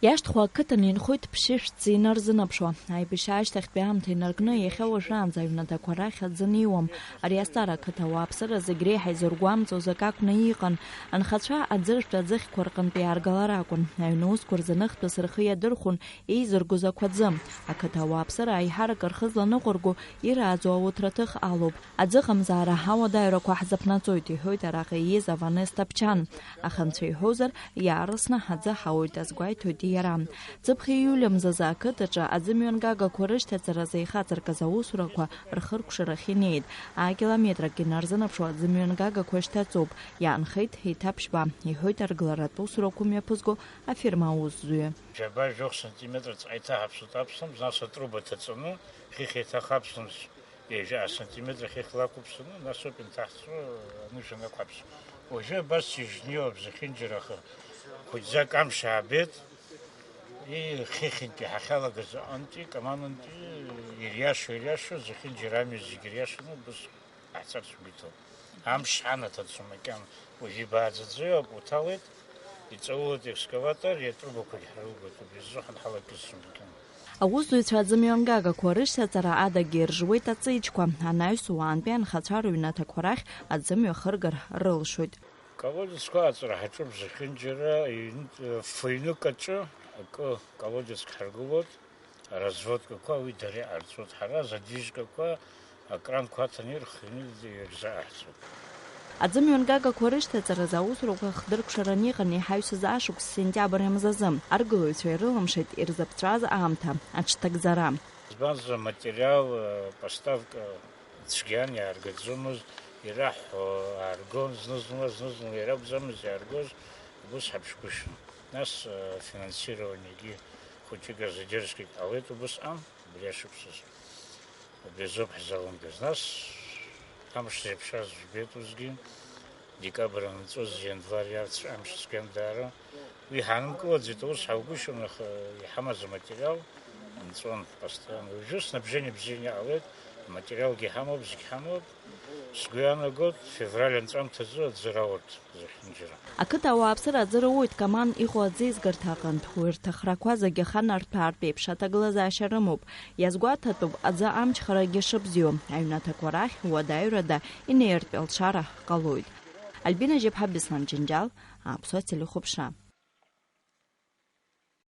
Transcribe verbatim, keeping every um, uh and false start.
Иашьҭахьҟа ақыҭан инхоит ԥшьышәҭӡа инарзынаԥшуа. Аибашьра ашьҭахьтәи аамҭа инаркны, иахьа уажәраанӡа аҩнаҭақәа рахь аӡы неиуам. Ари азҵаара ақыҭа ауааԥсыра зегь реиҳа изыргәамҵуаз акы акәны иҟан. Анхацәа аӡыршәтә аӡыхьқәа рҟынтә иааргалар акәын. Аҩны аусқәа рзы ныхтәыс рхы иадырхәон еизыргоз ақәа аӡы. Ақыҭа ауааԥсыра аиҳарак рхы зланыҟәырго ирааӡо ауҭраҭых алоуп. Аӡыхымзаара ауадаҩрақәа ҳзаԥнаҵоит, иҳәоит араҟа ииз Аванес Ҭаԥчан. Аха анцәа иҳәозар, иаарласны аӡы ҳауеит, азгәеиҭоит иара. Ҵыԥх июль мзазы ақыҭаҿы аӡымҩангагақәа рышьҭаҵаразы ихаҵаркыз аусурақәа рхыркәшарахь инеит. Акилометрак инарзынаԥшуа аӡымҩангагақәа шьҭаҵоуп, иаанхеит еиҭа ԥшьба, иҳәоит аргыларатә усурақәа мҩаԥызго афирма аусзуҩы. Џьаба жәохә сантиметр ҵҟьа иҭаҳаԥсоит аԥслымӡ, нас атруба ҭаҵаны, хыхь еиҭах аԥслымӡ ҩажәа сантиметр хыхь лакәуп сыну, нас ауп инҭаҳҵо, анышә анақәаԥс. Уажәы абас ижнеиуа абзахьынџьара ахы. Қәыџьӡак амш аабеит, и-, хыхьынтәи ҳахьалагаз аҟынтәи, Каманынтәи, ириашо, ириашо, зехьынџьара амҩа зегь ириашаны, убыс ҳцарц ҳгәы иҭоуп. Амш ҳанаҭаӡом макьана, уажәы ибааӡаӡои акы уҭалеит, иҵаулоит екскаватор, иатрубақәагь ҳрылгоит, убри азы ҳанҳалакьысӡом макьана. Аусзуҩцәа аӡымҩангагақәа рышьҭаҵара адагьы иржуеит аҵеиџьқәа, анаҩс уаантәи анхацәа рыҩнаҭақәа рахь аӡымҩа хыргар рылшоит. Колодецқәа аҵара ҳаҿуп зехьынџьара, ҩн-, фыҩнык аҿы акы колодецк ҳаргылоит, разводкақәа уи дара иҟарҵоит, ҳара задвижкақәа акранқәа аҭаны ирхианы ирзаҟаҳҵоит. Аӡымҩангагақәа рышьҭаҵаразы аусурақәа хдыркәшаран иҟан иҳаҩсыз ашықәс сентиабр мзазы. Аргылаҩцәа ирылымшеит ирзаԥҵәаз аамҭа аҽҭагӡара. Избанзар, аматериал, э, поставка цәгьан иааргаӡомызт, ираҳҳәо ааргон, зны-зынла, зны-зынла иара акәӡамызт иааргоз, убыс ҳаԥшгәышьон. Нас, э, финансированиагьы хәыҷык азадержкагь ҟалеит убысҟан, убри ашықәсазы. Убри азоуп ҳзалымгаз. Нас амш зеиԥшраз жәбеит усгьы, декабр анҵәоз, январ иарцә амш цәгьан даара. Уи ҳанымкылаӡеит, аус ҳаугәышьон, аха иҳамаз аматериал нҵәон постоянно. Уажәы снабжьение бзианы иҟалеит, аматериалгьы ҳамоуп, зегь ҳамоуп. Сгәы иаанагоит, февраль анҵәамҭазы аӡы раурц зехьынџьара. Ақыҭа ауааԥсыра аӡы роуеит Каман иҟоу аӡеизгарҭа аҟынтә. Уи рҭахрақәа зегьы аханарҭәаартә еиԥш аҭагылазаашьа рымоуп. Иазгәаҭатәуп аӡы амчхарагьы шыбзиоу. Аҩнаҭақәа рахь уадаҩрада инеиртә алшара ҟалоит. Альбина Жьаԥҳа, Беслан Џьынџьал, Аԥсуа телехәаԥшра.